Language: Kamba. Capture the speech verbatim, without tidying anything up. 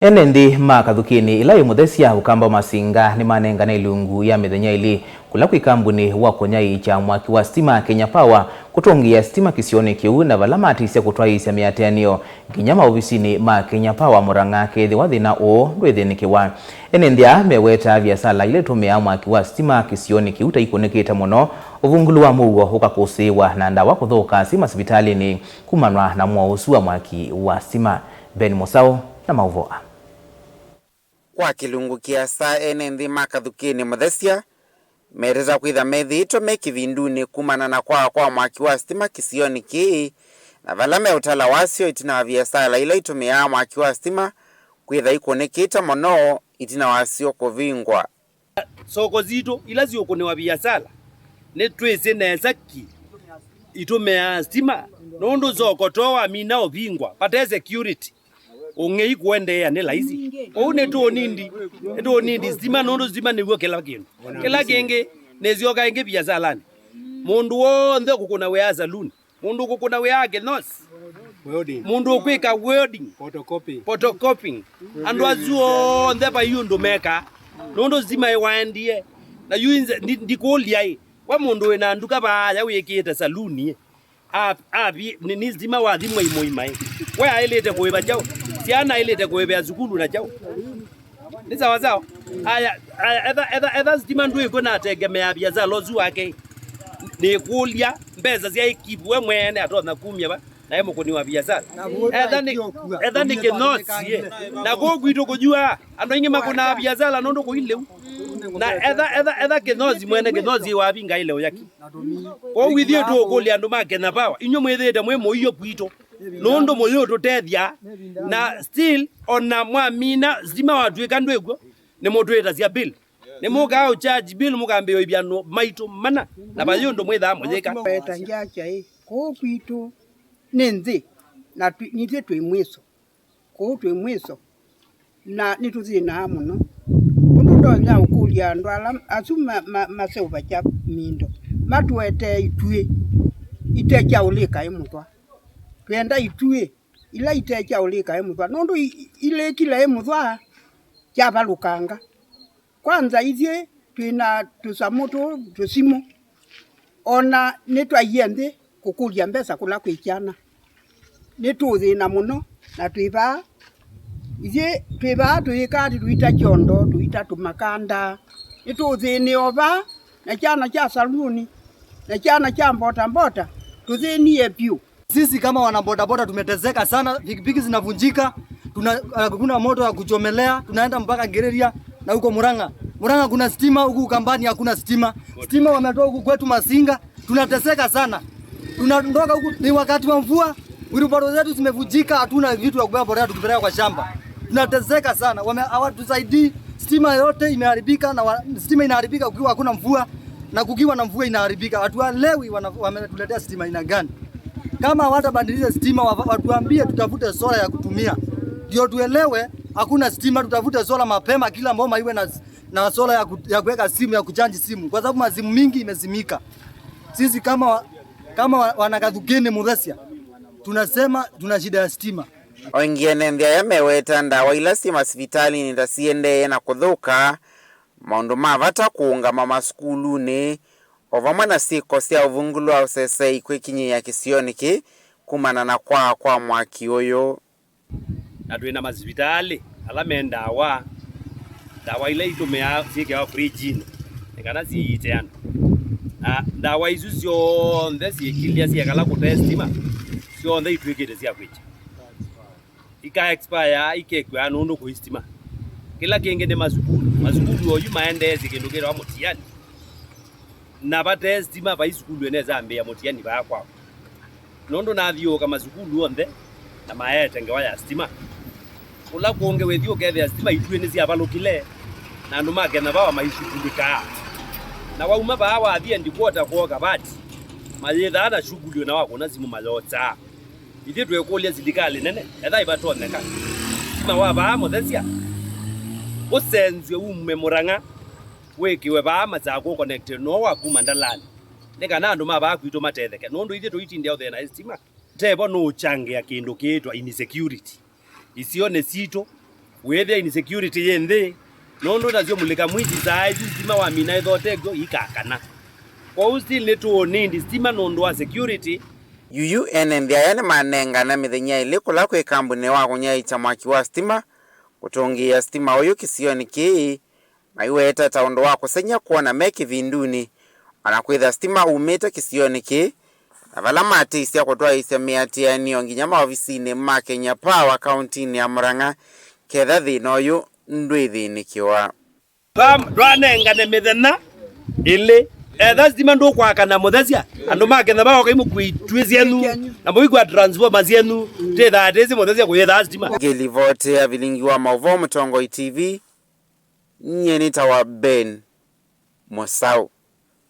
Ene nthĩ ma Kathukĩnĩ ĩla yĩ Mũthesya, Ũkamba, Masinga nĩmanengane ilungu ya mĩthenya ĩlĩ kũla kwĩ kambuni wa kũnyaĩĩkya mwaki wa sitima Kenya Power kũtũngĩĩa sitima kĩsionĩ kĩu, na vala matisye kũtwaĩĩsya mĩatĩanĩo nginya maovisinĩ ma Kenya Power Murang'a, kethĩwa thĩna ũũ ndwĩthĩnĩkĩwa. Ene nthĩ aa meweta viasala ila itũmĩaa mwaki wa sitima kĩsionĩ kĩu ta ikũnĩkĩte mũno, ũvungũlu wa mũuo ũkakũsĩĩwa, na ndawa kũthũka syĩ masivitalĩnĩ kumanwa na mũao ũsu wa mwaki wa sitima. Ben Mũsaũ na maũvoo aa. Kwa kĩlungu kĩasa, ene nthĩ ma Kathukĩnĩ Mũthesya meteta kwĩtha methĩĩtwe me kĩvindunĩ kumana na kwaa kwa mwaki wa sitima kĩsionĩ kĩĩ, na vala meũtala wasyo ĩtina wa viasala ila itũmĩaa mwaki wa sitima kwĩtha ikũnĩkĩte mũno ĩtina wasyo kũvingwa. Soko sitũ ila siũkũnĩwa viasala, nĩtwĩsĩ nesa ki itũmĩaa sitima, nũndũ soko to wamina ũvingwa vate security. Ũng'ei kũendeea nĩ laisi. Kwoou nĩtũũnindi, nĩtũũnindi sitima, nũndũ sitima nĩw'o kĩla kĩndũ. Kĩla kĩngĩ, nĩsyoka ĩngĩ viasalanĩ. Mũndũ w'onthe ũkũkũna wĩa saluni, mũndũ ũkũkũna wĩa kĩnosi, welding, mũndũ ũkwĩka welding, photocopy, photocopying. Andũ asu onthe vai ũndũ mekaa, nũndũ sitima ĩwaendie. Na yu inze-, ndi-, ndikũlya ĩ, we mũndũ wĩ na nduka vaaya wĩkĩĩte saluni ĩ, a-, avi-, nĩ, nĩ sitima wathimwa imũimaĩ. We aĩlĩte kũĩva kyaũ? Syana aĩlĩte kũĩvĩa sukulu na kyaũ? Nĩ sawa sawa. Aya, aya, etha, etha, etha sitima ndwĩkw'o na ategemea viasala ũsu wake. Nĩkũlya, mbesa sya ĩkivu we mwene atonya kumya va, nae mũkũni wa viasala. Etha nĩ, etha nĩ kĩnosi, ĩ. Na kũu kwitũ kũyua, andũ aingĩ makũnaa viasala nũndũ kũi lĩu. Na etha, etha, etha kĩnosi mwene kĩnosi wavinga ĩleo yaki. Kwoou ithyĩ tũũkũlya andũ ma Kenya Power, inyw'ĩ mwĩthĩĩte mwĩ mũio kwitũ, nũndũ mũyĩũtũtethya, na still ona mwamina sitima watw'ĩka ndwĩkw'o, nĩmũtwĩtasya bill. Nĩmũkaa ũcharge bill, mũkambĩĩa ũĩvya andũ maitũ mana, na vayĩ ũndũ mwĩthaa mũyĩka. Weta ngyakya ĩ, kũũ kwitũ nĩ nthĩ, na twĩ-, nithyĩ twĩ mwĩso. Kũu twĩ mwĩso, na nĩtũthĩnaa mũno. Ũndũ ndonya ũkũlya andũ ala asu ma-, ma-, maseũvakya mindo, matũetee ituĩ ite kyaũlĩka ĩ mũthwa. Twenda ituĩ ila ite kyaũlĩka ĩ mũthwa, nũndũ i-, i-, ilĩkile ĩ mũthwa kyavalũkanga. Kwanza ithyĩ twĩ na tũsamũ tũũ tũsimũ, o na nĩtwaie nthĩ kũkũlya mbesa kũla kwĩ kyana. Nĩtũũthĩna mũno, na twĩ vaa, ithyĩ twĩ vaa tũyĩkaa atĩ tũita kyondo, tũita tũmakanda, nĩtũũthĩnĩo vaa, na kyana kya saluni, na kyana kya mbota mbota, tũthĩnie vyũ. Sisi kama wana bodaboda tumeteseka sana, pikipiki zinavunjika, tuna, hakuna moto ya kuchomelea, tunaenda mpaka Ngereria na huko Murang'a. Murang'a kuna stima, huku Ukambani hakuna stima. Stima wametoa huku kwetu Masinga, tunateseka sana. Tunaondoka huku, ni wakati wa mvua, wheelbarrow zetu zimevunjika, hatuna vitu ya kubeba mbolea tukipeleka kwa shamba. Tunateseka sana, wame-, hawatusaidii. Stima yote imeharibika na wa-, stima inaharibika kukiwa hakuna mvua, na kukiwa na mvua inaharibika. Hatuelewi wana-, wametuletea stima aina gani. Kama hawatabadilisha stima, wa-, watuambie tutafute sola ya kutumia. Ndio tuelewe, hakuna stima, tutafute sola mapema, kila boma iwe na, na sola ya ku-, ya kuweka simu, ya kuchanji simu. Kwa sababu masimu mingi imezimika. Sisi kama wa-, kama wa-, wana Kathukini Muthesia, tunasema tuna shida ya stima. O ĩngĩ ene nthĩ aya meweta ndawa ila syĩ masivitalĩnĩ ta siendee na kũthũka, maũndũ ma vata kũũngama masukulunĩ, o vamwe na syĩko sya ũvungũlu wa ũsesei kwĩkinyĩĩa kĩsionĩ kĩĩ kumana na kwaa kwa mwaki ũyũ. Na twĩ na masivitalĩ ala me ndawa, ndawa ila itũmĩaa syĩkĩawa fridge-inĩ nĩ kana siĩte andũ. Na ndawa isu syonthe syĩkilya syekala kũte sitima, syonthe itw'ĩkĩte sya kwĩkya. Ika expire, ikekw'a nũndũ kũi sitima. Kĩla kĩngĩ nĩ masukulu. Masukulu oyu maendeesye kĩndũ kĩtawa mũtiani. Na vate sitima vai sukulu ĩnesa ambĩĩa mũtiani vaa kwakwa. Nũndũ nathiũũka masukulu onthe na maete ngewa ya sitima. Kũla kũngĩ wĩthi ũkethĩa sitima ituĩ nĩsyavalũkile, na andũ ma Kenya Power maishughulĩkaa. Na wauma vaa wathi Endikwota kwoo Kavati, mayĩthaa na shughuli na wakũna simũ mayoosaa. Ithyĩ twĩkũlya silikalĩ nene, etha ĩvatonyeka, sitima wa vaa Mũthesya ũsenzw'e ume Mũrang'a, wĩkĩwe vaa Masakũ ũconnectwe noo wa kuma Ndalani, nĩ kana andũ ma vaa kwitũ matetheke, nũndũ ithyĩ tũitindĩa ũthĩna ĩ sitima. Tevo nũũkyangĩa kĩndũ kĩĩtwa insecurity isionĩ sitũ, Wĩthĩa insecurity yĩ nthĩ, nũndũ nasyo mũlĩka mwiti saa isu sitima wamina ĩthote kw'o ikakana. Kwoou still nĩtũũnindi sitima nũndũ wa security. Yuyu ene nthĩ aya nĩmanengana mĩthenya ĩlĩ kũla kwĩ kambunĩ wa kũnyaĩĩkya mwaki wa sitima kũtũngĩĩa sitima ũyũ kĩsionĩ kĩĩ, maiweta ta ũndũ wa kũsengy'a kwona me kĩvindunĩ, o na kwĩtha sitima umĩte kĩsionĩ kĩĩ, na vala matĩsya kũtwaĩĩsya mĩatĩanĩo nginya maovisinĩ ma Kenya Power kauntinĩ ya Murang'a, ketha thĩna ũyũ ndwĩthĩnĩkĩwa. Ndwa-, ndwanengane mĩthenya ĩlĩ. Etha sitima ndũkwakana mũthesya, andũ ma Kenya maoka imũkui ituĩ syenyu, na mũikua transformer syenyu, tĩthaa tĩsĩ mũthesya kũyĩthaa sitima. Ngĩlivotĩ ya vilingi wa maũvoo Mũtongoi T V, nyie nĩtawa Ben Mũsaũ.